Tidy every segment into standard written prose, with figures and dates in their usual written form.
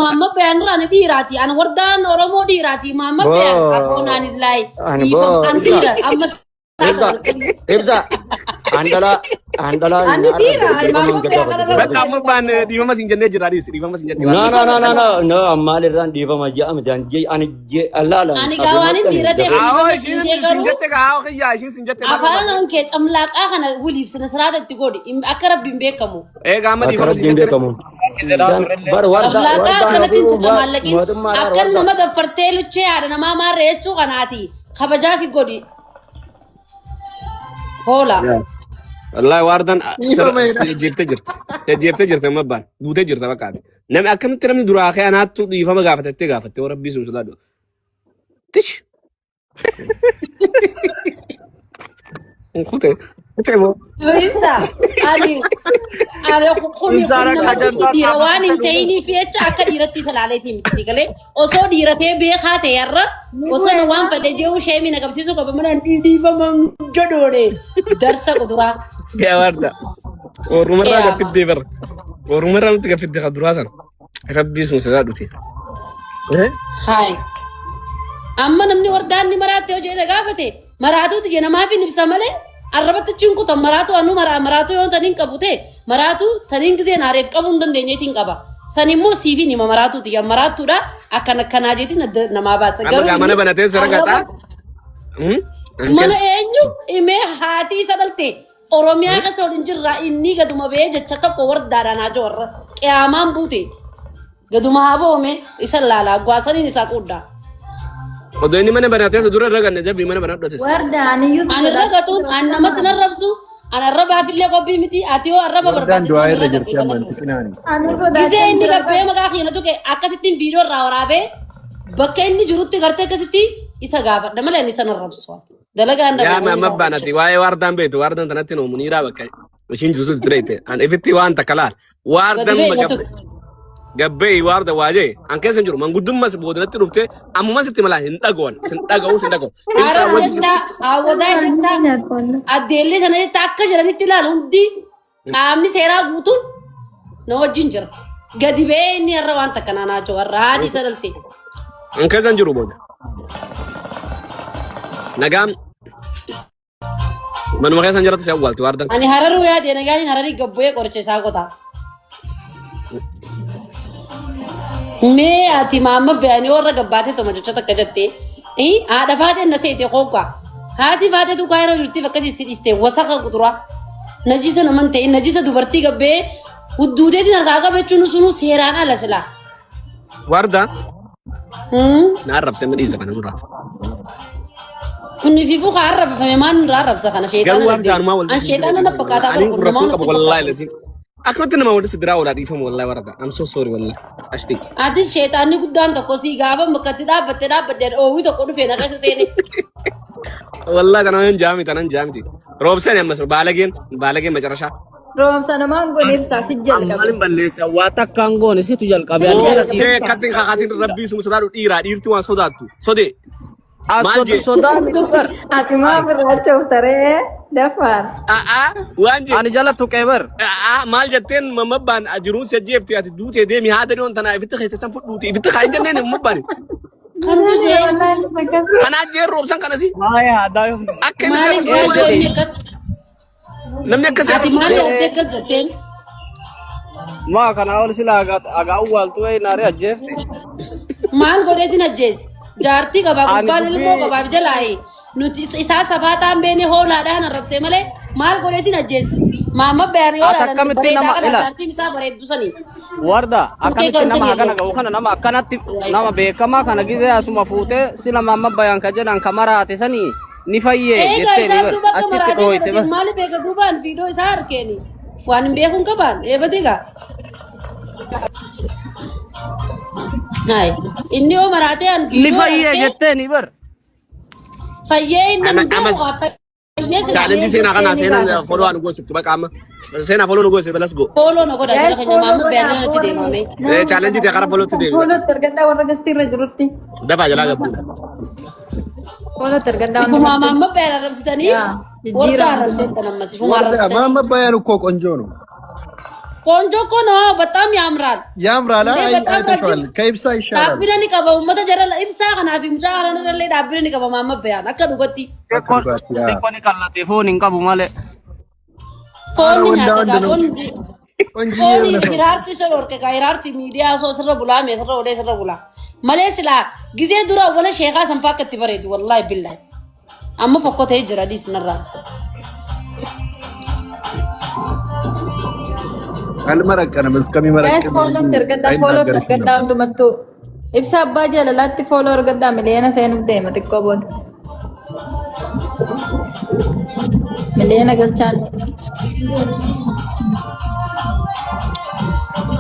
Maamma Bayaan irraa ani dhiiraati. Ani wardaan Oromoo dhiiraati. Maamma Bayaan Boo. abboon ani laay. Ani Dhiifama boo. ani Ibsa. dhiira. Amma Ibsa. Ibsa. Andala. Andala. Ani dhiira. Ani Maamma Bayaan kanarra Bakka amma baan dhiifama siin jennee jira dhiisi dhiifama siin jette. No, no, no, no, no, no, maalirraan dhiifama je'a miti. Ani je, ani je, allaala. Ani gaa waan hin dhiira ta'eef Aawoo dhiifama siin ishiin jee siin garuu jette kaa aawoo kiyyaa ishiin siin jette. afaan kan kee camlaaqaa kana waliif sina siraata itti godhi. Akka rabbiin beekamu. Egaa amma Akka dhiifama siin rabbiin jette. beekamu. Bar warda, Camlaaqaa warda akkanatti hin tucamaallaqin. mootummaadhaan Akka warda. nama daffartee luchee haadha namaa maarree jechuu kanaati. Kabajaa fi godhi. Hoola. Wallaahi waardan Dhiifama jedha. jeeftee jirti. Jeeftee jirti amma baan duutee jirta bakkaati. Namni akkamitti namni duraa kee anaattu dhiifama gaafatettee gaafatte warra rabbii sun sodaadhu. Tish. Kutee. Kutee moo. Ibsa. Ani ani kun Ibsaan kun akka nama ajandaa dhiira waan hin dhaabbatee ta'iniif jecha akka dhiiratti isa laaleetii miti si galee osoo dhiira ta'ee beekaa ta'e har'a osoo na waan fedhe jehu sheemii na qabsiisuu qaba mana dhiifaman jedhoone darsa kuduraa. Yaa waarda. Orumarraa Qiyaama. gaffiddee bara. Orumarraa nutti gaffiddee kan duraa sana. Rabbii sun sodaadhuti. Hayi. Amma namni wardaan ni maraatte hojii na gaafate maraatuuti je namaaf hin ibsa malee arrabatti achiin kutan maraatu anu maraa maraatu yoo taniin qabu ta'e maraatu taniin giseen haareef qabuu hin dandeenyeetiin qaba. San immoo siifin hima maraatuuti yaa maraattuudha akkan akkanaa jeetiin adda namaa baasa. Amma Garuu gaa mana inni banatee sira arraba gaxaa. mana eenyu himee haati isa dhalte Oromiyaa keessa waliin jirraa inni gaduma ba'ee jecha tokko wardaadhaan haa warra qiyaamaan buute. Gaduma haa ba'ume isa laalaa gwaasaniin isaa quuddaa. Odoo inni mana banatee dura irra ganne jabbii mana banadhu atis. Warda aniyyuu si Ani sodaachaa ragatuun jira. an nama sin arrabsu an arrabaafillee qophii miti ati yoo arraba Wardaan barbaadde du'aa ni irra ragatti jirti amma galadhu. hin tuqinaani. Anuu Gisee sodaachaa inni jira. gabbee maqaa kiyya tuqe akkasittiin viidiyoo irraa waraabee bakka inni jirutti gartee akkasitti isa gaafadha malee inni san arrabsu. Dalagaan Yaa dhabe amma banati waa'ee waardaan beektu waardaan tanatti noo muniiraa bakka ishiin jirtu itti reete. An ifitti waan takka laal. Gadi Waardan ba'e na tuqe. gabbee waarda waajee an keessa hin jiru manguddummas boodanatti dhuftee ammumas itti malaa hin dhaga'an sin dhaga'u sin dhaga'u. Ibsaa Harar wajji jettaa, hawwataa jettaa, addeellee sana jettaa akka jiranitti ilaalu hundi qaamni seeraa guutuun na wajjin jira. Gadi ba'ee inni har'a waan takka naanaa jiru har'a haati isa dhalte. An keessa hin jiru booda. Nagaan manuma keessa hin jiratu si awwaalti waardan. Ani hararuu yaade nagaan hararii gabbu'ee qoricha isaa qota. Mee ati maamma bayanii warra gabbaatee toma jecha takka jettee haadha faateen na seete qoqqaa. Haati faatee tuqaa yeroo jirtiif akkasii si dhiiste wasaka quduraa. Najisa naman ta'e najisa dubartii gabbee hudduuteetiin harkaa qabachuun sunuu seeraan ala silaa. Warda na arrabse amma dhiisa kana nurraa. Kun fiifuu kaa arrabfame maal nurraa arrabsa kana Garuu sheexaana warda anumaa dandeenya. walitti An si sheexaana na fakkaataa Ani bara kun rakkoo namaa qabu natti wallaahi fakkaata. lasiin. Akkamitti nama walitti si biraa oolaa dhiifama wallaahi warda. I'm so sorry wallaahi. Ashti. Atis sheexaanni guddaan tokko sii gaafa bakka itti dhaabbatte dhaabbatte oowwi tokko dhufee na keessa seene. Wallaahi tanan jaami tanan jaamti. Roobseen ammas baalageen baalageen macarashaa. Roobsa namaan goone ibsaa si jalqabe. Maalin balleessa waa takka hin goone situ jalqabe. Ani jala Booftee siif akkatti kakatiin rabbii suma sodaadhu dhiiraa dhiirti waan sodaattu. Sodee As maal jee? sodaa miti bar. Ati maa birraacha uftaree dafaar. A'aa waan jee Ani jala tuqee bar. A'aa maal jetteen mamabbaan jiruun si ajjeefte ati duutee deemi haada dhiyoon tanaa ifitti keessa san fudhuuti ifitti kaa hin jenneen mamabbaan. Kamtu jee Kanaa jeen roobsan kanasi Maaya aadaa yoo akka inni maaliif seera yaaddoo inni akkas namni akka seera ati maal yaaddee akkas jetteen Maa kanaa ol sila agaa awwaaltu wayii naaree ajjeefte. maal godheetiin ajjeese jaartii qabaa Ani gubbaan ilmoo dubbii qabaaf jalaayi nuti isaa safaataan beene hoolaadhaan arrabsee malee maal godheetiin ajjeese maamma bayaan ati hoolaadhaan akkamitti bareedaa nama kana ila jaartiin isaa bareeddu sanii warda turkee akkamitti kan nama ta'e hagana ga'u kana nama akkanatti nama beekamaa kana gizee asuma fuutee sila maamma bayaan ka jedhan ka maraate sanii ni fayyee Eegaa jetteeni isaa bar duuba akka achitti maraatee dhooyte godhate bar. maali beeka duubaan viidiyoo isaa harkeeni waan hin beekuun qabaan eebate gaa. Hayi inni yoo maraatee an Ni viidiyoo fayyee harkee jetteeni bar. fayyee inni Ama hin ama beeku haa fayyee silaa chaalenjii seenaa kanaa Jettee ni seenaan gaafata. follow anu goosiftu baqa amma seenaa follow nu goosiftu let's go. fooloo na godha jala Guys keenya follow maamma godhaa bayaan achi warri deemame. nama Chaalenjii ta'e karaa followtti deebi baqa. foolootti argadhaa warra gastii irra jirutti. Dafaa jalaa gabbuudha. Foolootti argadhaa Ifumaa hundumatti. maamma bayaan arrabsitanii Yaa warda jijjiirama arrabseettan ammas ifumaa Warda arrabsitanii. maamma bayaan ukkoo ቆንጆ ነው። ቆንጆ እኮ ነው። በጣም ያምራል። ያምራል። እንዴ በጣም አይተሽዋል። ረጅም ከኢብሳ ይሻላል። dhaabbina ni qaba uummata jala ibsaa kanaa fi mucaa kana irrallee dhaabbina ni qaba maamma bayaan akka dhugatti Akka dhugaatti yaa. Xiqqoo ni qallatee foon hin qabu malee. foon ni ወንዳ nyaata ወንድ gaa ነው። foon ቆንጅዬ foon የሆነ ሰው hiraarti isa dhorke gaa hiraarti miidiyaa osoo sirra bulaa mee sirra olee sirra bulaa malee silaa gizee dura awwala sheekaa sanfaa akka itti bareedu wallaahi billaahi amma fokkotee jira dhiis narraa. አልመረቀንም Guys, እስከሚመረቅን follow argadhaa, follow አይናገርሽም argadhaa ነበር። hundumattuu. Ibsa abbaa jaalalaatti follow argadhaa miliyoona seenuuf deema xiqqoo booda. Miliyoona galchaan.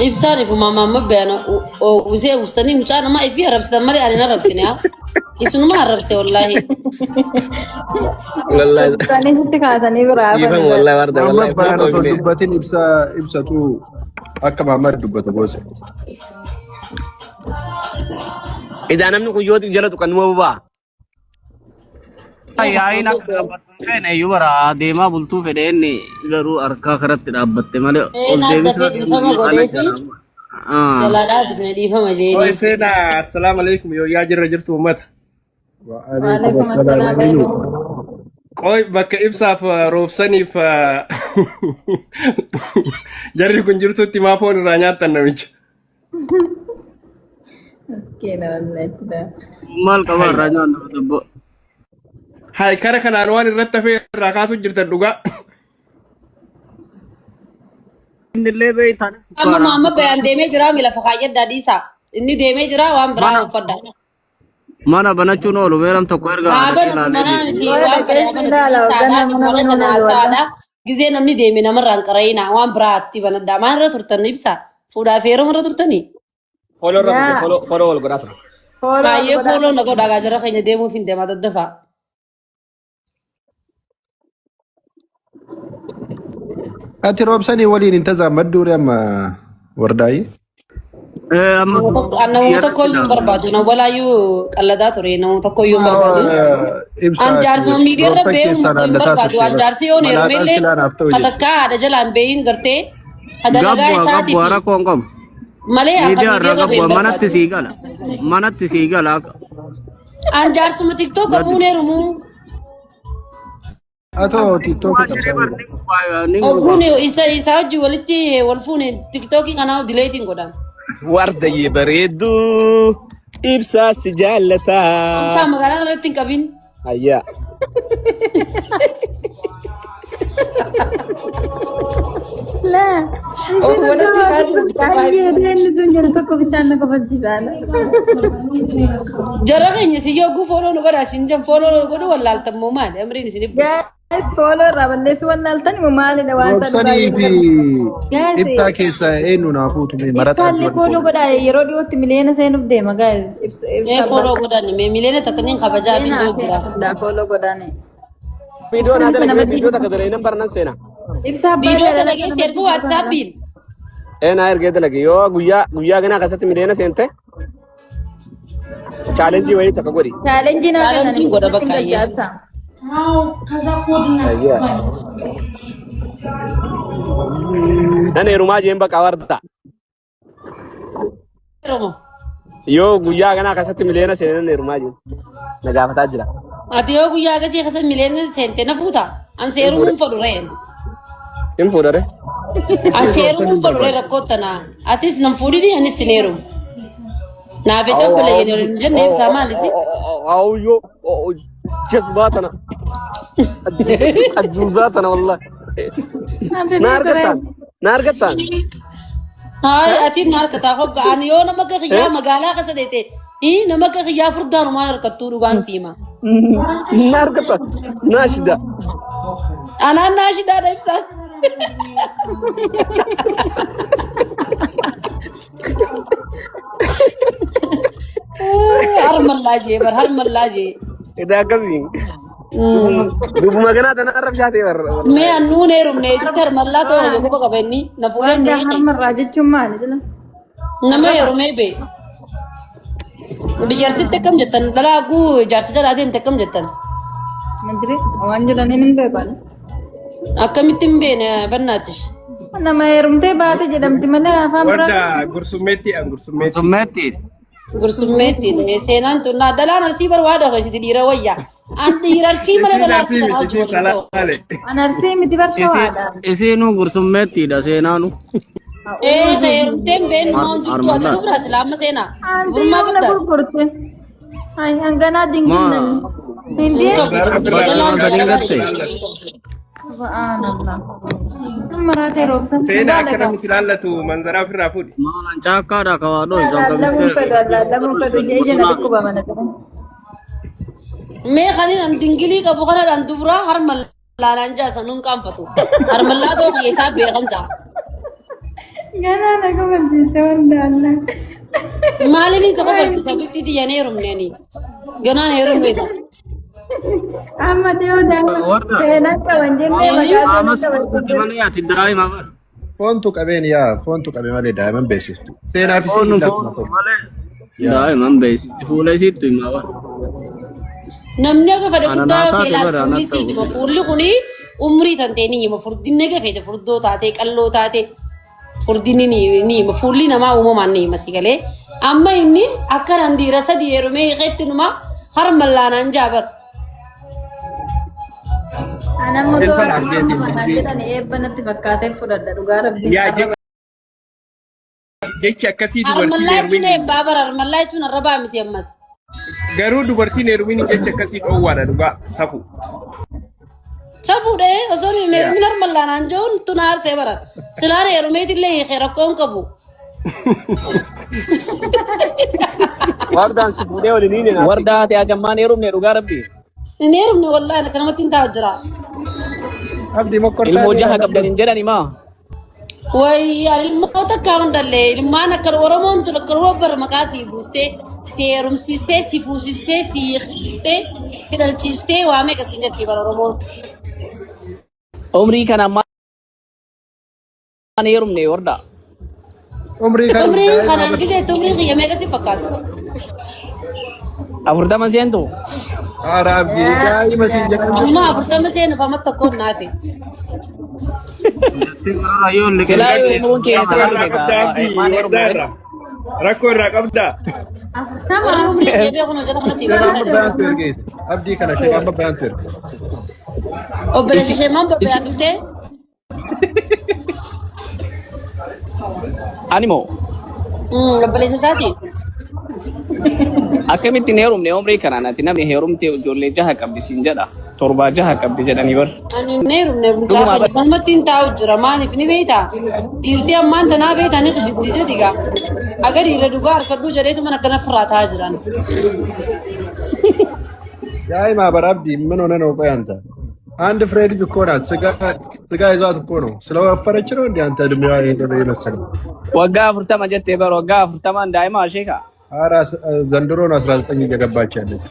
Ibsaan ifuma maamma bayaan usee ustanii mucaa namaa ifii arrabsitan malee ani hin arrabsine haa isinuma arrabse wallaahi. Wallahi Isaanii sitti kaasanii biraa dhiifama hafan. wallahi warda Mahammad wallahi Bayaan osoo foon dubbatin ibsa ibsatu akka Mahammad dubbatu goose. Idaa namni kun yoo jala tuqan numa boba'a. Yaa'iin akka dhaabbattu hin feene iyyuu bara deemaa bultuu fedhe inni garuu harkaa karatti dhaabbatte malee Ee ol naan deebisuu dafee dhiifama ana godheefi jala. jalaa dhaabisne dhiifama Oi jeeni. seenaa assalaamu alaikum yoo jirra jirtu uummata. ወአለይኩም Waalaikum አሰላም assalaam. አለይኩም። Qooy bakka ibsaaf roobsaniif jarri kun jirtutti maa foon irraa nyaattan namicha. Miskiina wallahi. Maal qaba Hai irraa nyaannu dubbo. hai kara kanaan waan irratti hafee irraa kaasuu jirtan dhugaa. Inni illee beektan Amma sukkaaraan maamma bayaan deemee jira mi lafa kaayyaddaa dhiisaa. Inni deemee jira waan biraa mana uffadha. mana banachuun oolu meeram tokko erga Haa haadha banatu ilaalee manaa deeme. miti Yoo waan fedhe dhaqee haa banatu ilaala dhiisaadha hoogganaa mana dhimma banuu sana oolu wallah. haasaadha. Gizee namni deeme namarraa hin qarayina waan biraatti banadha. Maal irra turtan ibsaa? Fuudhaa fi heeruma irra turtanii? Follow irra turte Yaa follow follow wal godhaa ture. follow wal Baay'ee godhaa. fooloo na godhaa gaa jara keenya deemuuf hin deemaa daddafaa. Ati roobsanii waliin hin tazaammaddu amma wardaayee. Amma Nama tokko xiyyaarratti iyyuu hin ilaalu. barbaadu. Nama walaayyuu qalladaa ture. Nama tokko iyyuu hin barbaadu. Ibsa An jaarsuma miidiyaa irra roobsan beeku keessaan hin haallataa barbaadu. turte An jaarsi yoon malaaxaan heerumellee silaa naaf ta'u jette. katakkaa haadha jalaan beeyin gartee ka dalagaa Gabbu'a isaatii gabbu'a fi rakkoo hin qabu. malee an ka Miidiyaa miidiyaa irraa irra beeyin gabbu'a manatti barbaadu. sii gala. Manatti sii gala. An jaarsuma tiktook Gadi. qabuun heerumuu. Atoo tiiktookii Waajjirri qabsaa barni ni gurgura. Ogguun isa isa hojii walitti wal fuune tiktookii kanaa dileetiin godhan. Wardayyee bareedduu ibsaa si jaallataa. Ibsaa magaalaa kanatti hin qabin. Ayyaa. Laa. Walatti kaasuu Baay'ee inni sun jedhu tokko bichaan na kofalchiisaadha. Jara keenya si yogguu fooloo nu godhaa isin jan fooloo nu godhu wallaaltammoo maali amriin isin ibbu. Guys, follow irraa balleessuu wallaaltan immoo maalidha waan isaan Roobsanii baay'ee fi Guys, ibsaa keessaa eenyu naaf uutume maraxaa ibsaallee follow godhaa yeroo dhiyootti miliyoona seenuuf deema guys. Mee Ibsa fooloo godhan mee miliyoona takka niin kabajaa fi Miliyoona jiru jira. seenuuf follow godhaani. Viidiyoo naa Ibsaan dalagee namatti viidiyoo takka dalagee nan barnan seena. ibsa abbaa Viidiyoo jaalalaa dalagee kana seerbu waatsaappiin. Ee naa ergee dalage yoo guyyaa guyyaa ganaa keessatti miliyoona seente chaalenjii wayii takka godhi. chaalenjii naa kennan Chaalenjiin godha bakka galcha ayyee. ibsa. Ayyaa. Nan heerumaa jeen bakka warda. Oromo. Yoo guyyaa ganaa keessatti miliyoona seene nan heerumaa jeen. Na gaafataa jira. Ati yoo guyyaa agasii keessa miliyoona seente na fuuta. An seerumuun fedhu reen. Hin fuudhare. An seerumuun fedhu ree rakkoo tanaa. Atis nan fuudhini anis sin heerumu. Naaf etobbole jennee hin jenne ibsaa maalisi? Awyo jazbaa tana. Ajuuzaa tana wallahi. Na argattaan. Na argattaan. Hayi ati na harkataa hogga ani yoo nama akka kiyyaa magaalaa keessa deete nama akka kiyyaa furdaanumaan harkattuu dhugaan siima. Na argattaan. Naashida. Anaan naashidaadha ibsaa. Harmallaa jee bar harmallaa jee. Idaa akkasii. Dubbuma ganaa tana arrabshaa ta'e barra. Mee annuun heerumne isitti harmallaa ta'uu yoo quba qaba inni na fuudhee Wanta inni harmarraa jechuun maali sila? nama heerumee bee. Biyyarsitti akkam jettan dalaaguu jaarsi jalaa deemte akkam jettan. Madri waan jiraniin hin beeku ani. Akkamitti hin beene bannaatish. Nama heerumtee baate jedhamti malee afaan biraa. Warda gursummeetti an gursummeetti. Gursummeetti. Gursummeetti seenaan tun naa dhalaan arsii barbaada hoositi dhiira wayya. An dhiira arsii malee Isiin dhalaa arsii arsii kanaa miti hojii isiin waliin ta'u. salaale. An arsii miti bar shawaadha. Isiinuu gursummeettiidha seenaanu. Ee ta'e heerumteen been maa jirtu ati Armallaa. dubra silaama seenaa. Anti Dubrummaa yoomna qabda. gurgurte. Ay hanganaa dinginnan. Hin Hindee. qabdu Manzaraa dubra ofirraa dhalaan fuudhi. seera Gatte. bareedu. Subhaanallah. Maraatee roobsan. Seenaa akka namni si laallatu manzaraa ofirraa fuudhi. Maalan caakkaadha kawaadhoo isaan Laallamuun fedhu laallamuun fedhu ija ija na dhukkuba mana ture. Mee kanin an dingilii qabu kana an dubra harma laalaan jaasa nun qaanfatu. Harmallaa ta'uu keessaa beekansa. Ganaa na gubansiise wandaallah. Maaliif isa kofalchisa bifti tiyyaan heerumneeni. Ganaan heerumneeta. Amma dhiyoo daa'ima Warda. seenaa qaban jennee maqaa Amas seenaa qaban furdate jennee. malee ati daa'ima bar. Foontu qabeen yaa foontu qabe malee daa'iman beeksiftu. Seenaaf isin Foonu hin foonu lakkuma. malee Yaa. daa'iman beeksifti fuula isiittu himaa bar. Namni akka fedhe Ana guddaa naa yoo taate feelaat bara fuulli anatti siif hima. ta'u. Fuulli kuni umrii tantee ni hima. Furdinni akka feete furdoo taate qalloo taate furdinni ni hima. Fuulli namaa uumamaan ni hima si galee. Amma inni akka nan dhiira sadi heerumee hiikeetti numa harma laanaan jaabar. Ani amma Ilma toora argeetiin maqaan dubbii. jedhan eebba natti fakkaatee fudhadha dhugaa rabbii. Yaa jechi akkasii dubartiin Harmallaa jechuun heerumin eebbaa bara harmallaa jechuun arrabaa miti ammas. garuu dubartiin heerumin jechi akkasii dhoowwaadha dhugaa safu. Safuudhee osoo hin Yaa. heerumin harmallaanaan jiruun tun aarsee bara. Silaan heerumeetillee hiikee rakkoon qabu. Wardaan si fuudhee waliin hin naasi. Wardaa ati hagammaan heerumne dhugaa rabbi. Hin heerumne wallaahi akkanumatti hin taa'u jira. Abdii mokkortaa Ilmoo jaha qabdan hin jedhani maa? Wayii ani ilmoo takka hundallee ilmaan akka Oromoon tun akka Oromoo bara maqaa si buustee si heerumsiistee si fuusistee si hiiksistee si dhalchiistee waa meeqa siin jetti bara Oromoon. Umrii kana ammaan heerumne wardaa. Umrii kan Umriin daa'ima kanaan bar. gizeetti umriin kiyya meeqa si fakkaata? 40 seentu. Haara abdii daa'ima siin jedhan Amma 40 seenuuf amma tokkoon naafe. Silaa yoo ilmoon kee Rakkoo eessa irraa heerume qabdaa gaa abdii maan wardaa heerumne. irraa. Rakkoo irraa qabdaa. Warri 40. umrii kiyya beeku nu jedha kana si Sheekaan barreessaa jira. babbayaantu ergeesse. Abdii kana sheekaan babbayaantu erge. Obboleessi Isi ishee maan isi babbayaan dhuftee? Ani moo Obboleessa isaati. Akkamittiin heerumne umrii kanaan ati namni heerumte ijoollee jaha qabdi siin jedha. Torbaa jaha qabdi jedhanii bar. Ani hin heerumne mucaa Dhugumaa keenya bar. kanumatti hin taa'u jira maaliif ni beektaa? Dhiirtii ammaan tanaa beektaa ni kijibdi jedhi gaa. Aga dhiira dhugaa harkadhuu jedheetu mana akkana firraa taa'aa jiran. Daa'ima bar abdii ምን ሆነ ነው? ቆይ አንተ አንድ ፍሬ ልጅ እኮ ናት። ስጋ ስጋ ይዟት እኮ ነው። ስለወፈረች ነው እንዴ አንተ እድሜዋ የሄደ የመሰለው? Waggaa 40 jettee bar waggaa 40n daa'ima ishee kaa. ኧረ ዘንድሮ ነው 19 እየገባች ያለች።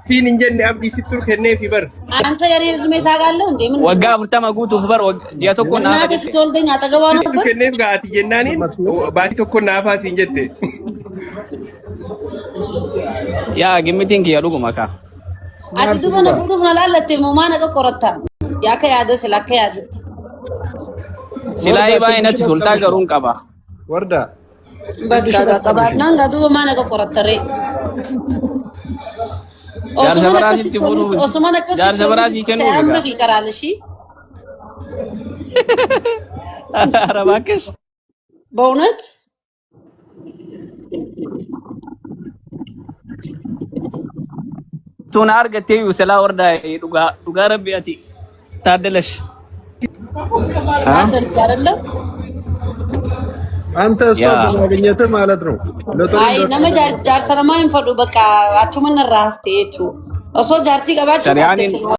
Siin hin jenne abdii sittu kenneefi bar. አንተ የኔ እድሜ ታውቃለህ እንዴ? ምንድን ነው? Waggaa 40 guutuuf bar ji'a tokko naafa እናቴ jette. ስትወልደኝ አጠገቧ Sittu ነበር። kenneef gaati jennaaniin baatii tokko naafaa siin jette. Yaa gimmitiin kiyya dhuguma kaa. Ati duba na fuudhuuf na laallatte moo maa naqa qoratta? Yaa akka yaada sila akka yaadatti. Silaa ወርዳ baay'ee ትንሽ natti toltaa አስጠብሽ garuu hin qaba. ወርዳ Bakka ትንሽ gaa qabaannaan gaa duba maa naqa qoratta ree? Jaarsa Osuman biraa akkasitti sitti fuudhuuf osuman akkasitti jaarsa biraa sii kennuuf amra egaa. kee qaraalishii. ኧረ እባክሽ በእውነት tun argattee iyyuu silaa wardaa dhugaa dhugaa rabbi ati taaddalash. ታደርግ አይደለም አንተ እሷ yaa በማግኘትህ ማለት ነው ሎተሪ አይ nama jaarsa namaa hin fedhu bakka achuma narraa hafte jechuudha. Osoo jaartii qabaachuu baatte shari'aaniin silaa